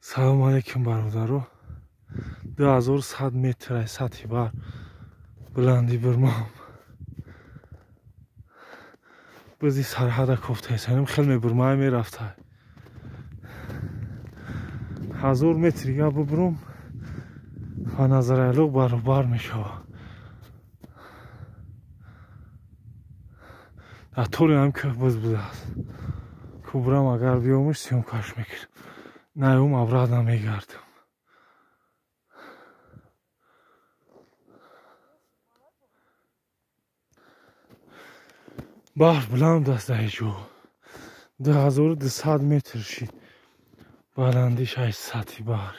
Салом алейкум, бародаро. 2100 метр ай сатҳи баҳр баландӣ бурмам. Бизи сарҳада кофтаесаним, хел мебурмай мерафтай. 1000 метр дига бубурум ва Назарайлуқ баробар мешавад. Дар толи ҳам кӯҳ буз будааст. Кубрам агар биёмуш съёмкаш мекунам. Наём обратно мегардам. Баҳр баланд аст дар ҷо. 2200 метр шид. Баландиш аз сатҳи баҳр.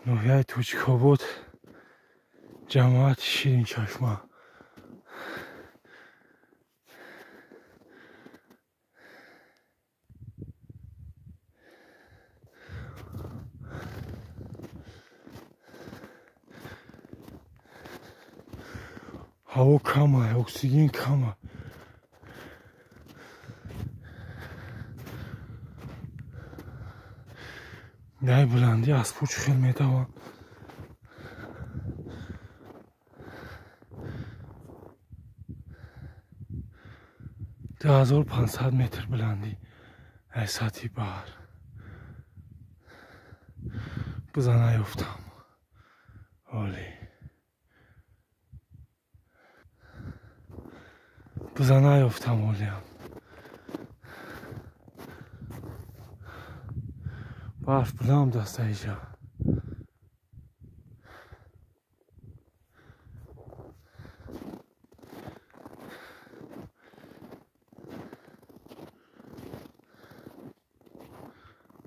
Ноҳияи Тоҷикобод, ҷамоати Ширинчашма. Ҳаво кама, оксиген кама. Дар баландӣ аз пуч хел медавам. 2500 метр баландӣ аз сатҳи баҳр. Бизан наёфтам. Олӣ. Бизан наёфтам олиам. Барф баланд аст дар инҷа.